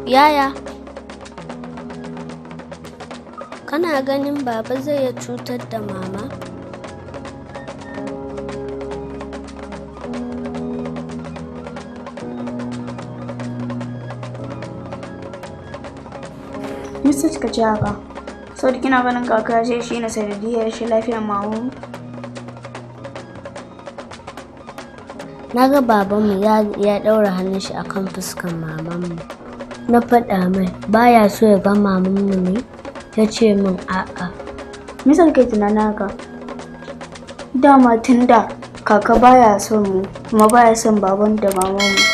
Yaya, kana ganin baba zai iya cutar da mama? Mista kika ce haka? Saboda kina ganin kaka ce shi ne sanadiyar rashin lafiyar mamanmu? Na ga babanmu ya ɗaura hannun shi akan fuskan mamanmu. Na faɗa mai baya so ya ga mamanmu ne, ya ce min a'a. Me yasa kike tunanin haka? Dama tun da kaka baya son mu kuma baya son baban da mamanmu.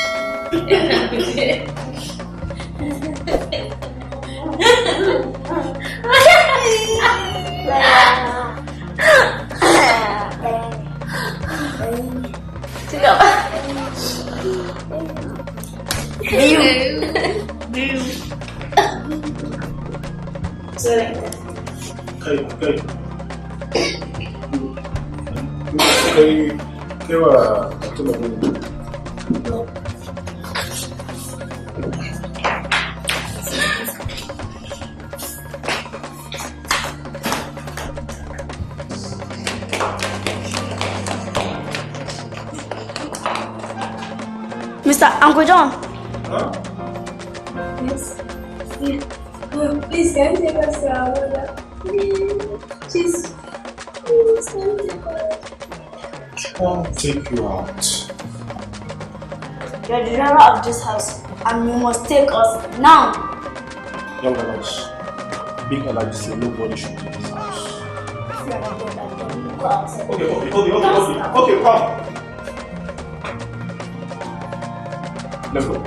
Kai, kai. Kai, kai wa Fatima ne. Mr. Uncle John. Huh? Yes. Yeah. Please, can you take us to our mother? Please. Please, please, can you take us? Can't take you out. You're the driver of this house, and you must take us now. Young adults, big Alhaji say nobody should leave this house. Okay, okay, okay, okay, okay, okay, come. Let's go.